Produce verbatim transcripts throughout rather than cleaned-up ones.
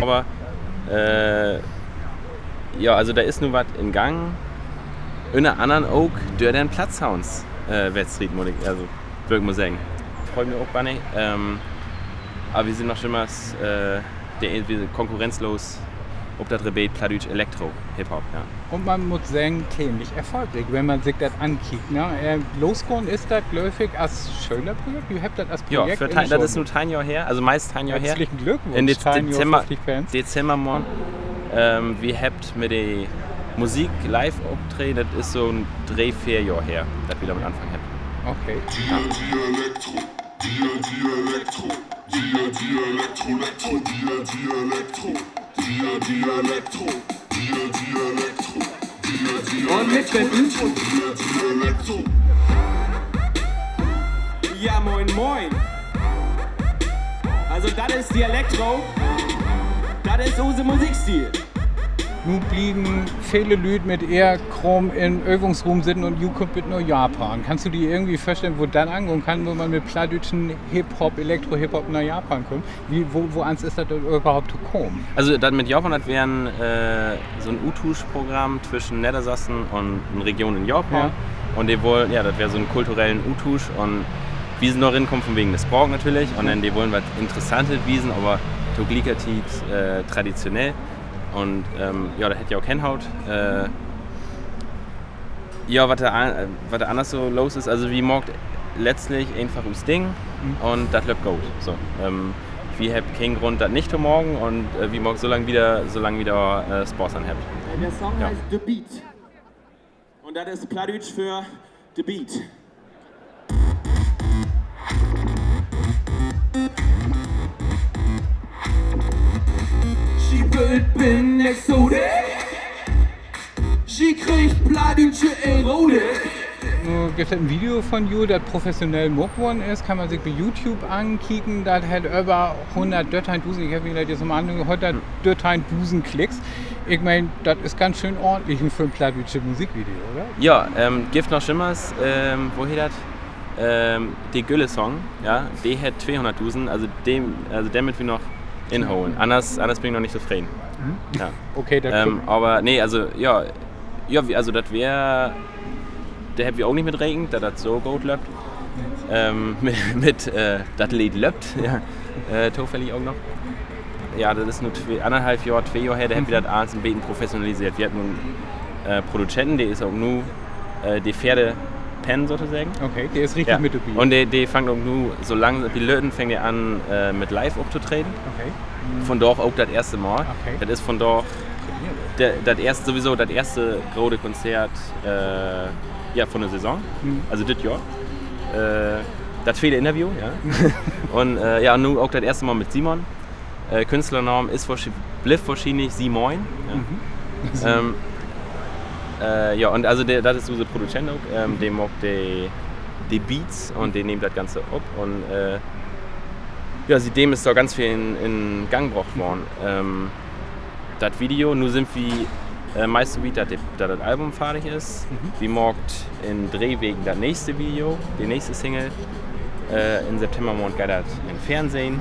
Aver, äh, ja, also dor is nu wat in Gang. Ünner annern ok dör den Plattsounds, äh, Wettstriet, mutt ik, also, wöör ik mal seggen. Freit mi ok bannig. Ähm, aver wi sünd noch jümmers, äh, de, wi sünd konkurrenzlos op dat Rebeet plattdüütsch Elektro-Hip-Hop, ja. Un man mutt seggen, teemlich erfolgriek, wenn man sik dat ankiekt, ne? Äh, losgahn is dat, glööv ik, as Schölerprojekt. Ji hebbt dat as Projekt, dat is nu teihn Johr her, also meist teihn Johr her. Herzlichen Glückwunsch, in Dezember, Dezembermaand. Ähm, wi hebbt mit de Musik live optreden, dat is so dree, veer Johr her, dat wi dormit anfangen hebbt. Okay. Dia, dia, Elektro. Dia, dia, Elektro. Dia, dia, Elektro, Elektro, dia, dia, Elektro. Dia, dia, Elektro. Dia, dia, Elektro. Dia, dia, Elektro, Elektro, dia, dia, Elektro. Ja, moin, moin. Also, dat is de Elektro. Dat is use Musikstil. Nu blieven vele Lüüd mit ehr Kraam in Övungsruum sitten un ji kaamt bit na Japan. Kannst du di irgendwie vörstellen, wo dat angahn kann, wo man mit plattdüütschen Hip-Hop, Elektro-Hip-Hop na Japan kummt? Wo, woans is dat överhaupt to kamen? Also, dat mit Japan, dat weer en, äh, so 'n Uttuuschprogramm twischen Neddersassen un en Region in Japan. Un de wullen, ja, dat weer so 'n kulturellen Uttuusch un wi sünd dor rinkamen vunwegen de Spraak natürlich. Un denn, de wullen wat Interessantes wiesen, aver to glieker Tiet, äh, traditionell. Un, ähm, ja, dat hett ja ok henhaut. Äh, ja, wat dor an-, wat dor anners so los is, also wi maakt letztlich eenfach us Ding un dat löppt goot. So, ähm, wi hebbt keen Grund, dat nich to maken un, äh, wi maakt so lang wieder, so lang wi dor, äh, Spaaß an hebbt. De Song heet De Beat. Un dat is Plattdüütsch för de Beat. Ji wüllt binnen Exotik, ji kriegt plattdüütsche Erotik. Nu gifft dat en Video von jo, dat professionell maakt worrn is, kann man sik bi YouTube ankieken. Dat hett över hunnertdörteihndusend, ik heff mi dat jetzt mal an, hunnertdörteihndusend Klicks. Ik meen, dat is ganz schöön ordentlich för en plattdüütsche Musikvideo, oder? Ja, ähm, gifft noch Schimmers, ähm, wo heet dat? Ähm, de Gülle-Song, ja, de hett tweehunnertdusend, also de, also den mööt wi noch inholen. Anners, anners bün ik noch nich tofreden. Ja. Okay, dat, ähm, aver nee, also, ja, ja, wi-, also dat weer, dor hebbt wi ok nich mit rekent, dat dat so goot löppt. Ähm, mit, mit, äh, dat Leed löppt, ja, äh, tofällig ok noch. Ja, dat is nu twee, annerthalf Johr, twee Johr her, dor hebbt wi dat allens en beten professionaliseert. Wi hebbt nu, äh, Produzenten, de is ok nu, äh, de veerde Penn sotoseggen. Okay, de is richtig mit dorbi. Un de, de fangt ok nu so langsam, bi lütten fangt de an, äh, mit live optotreden. Vondaag ok dat eerste Mal. Dat is vondaag de, dat eerste, sowieso dat eerste grote Konzert, äh, ja, von de Saison. Also dit Johr. Äh, dat tweede Interview, ja. Un, äh, ja, nu ok dat eerste Mal mit Simon. Äh, Künstlernaam is wohrschi-, blifft wohrschienlich Simoin, ja. Ähm, äh, ja, un also de, dat is use Produzent ok, ähm, de maakt de, de Beats un de nehmt dat Ganze op un, äh, ja, sietdem is dor ganz veel in, in Gang brocht worrn. Ähm, dat Video, nu sünd wi, äh, meist so wiet, dat de, dat dat Album fardig is. Wi maakt in dree Weken dat nächste Video, de nächste Single. Äh, in Septembermaand geiht dat in Fernsehen.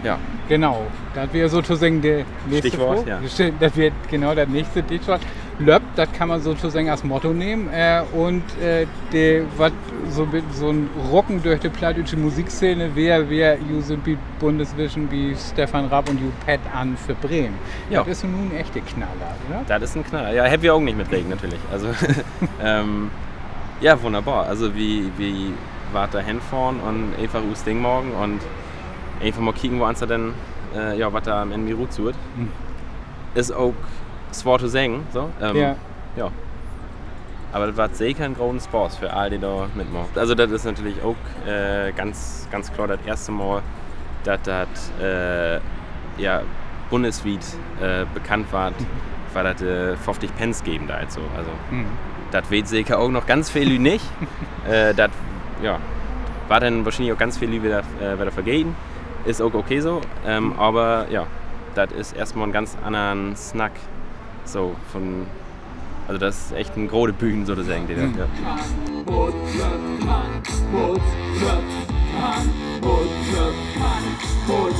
Ja. Genau, dat weer sotoseggen de nächste Stichwoort, ja. Dat weer genau dat nächste Stichwoort. Löppt, dat kann man sotoseggen as Motto nehmen. Äh, un, äh, de, wat so bi-, so'n Rucken dörch de plattdüütsche Musikszene weer, weer, ji sünd bi Bundesvision, bi Stefan Raab un ji pett an för Bremen. Ja. Dat is nu en echte Knaller, oder? Dat is en Knaller. Ja, hebbt wi ok nich mit rekent, natürlich. Also, ähm, ja, wunnerbor. Also, wi, wi warrt dor henfahren un eenfach us Ding maken un eenfach mal kieken, woans dat denn, äh, ja, wat dor an'n Enn bi rutsuurt. Is ok swoor to seggen, so. Ähm, ja. Aver dat warrt seker en groten Spaaß för all, de dor mitmaakt. Also, dat is natürlich ok, äh, ganz, ganz kloor dat eerste Mal, dat dat, äh, ja, bundeswiet, äh, bekannt warrt, wiel dat, äh, föfftig Penns geven deit, so. Also, dat weet seker ok noch ganz veel Lüüd nich. Äh, dat, ja, warrt denn wohrschienlich ok ganz veel Lüüd wedder, äh, wedder vergeten. Is ok okay so. Ähm, aver ja, dat is eerstmal en ganz annern Snack. So, von, also dat is echt en grote Bühn sotoseggen, de dat, ja. Mutze kann, Mutze kann, Mutze kann, Mutze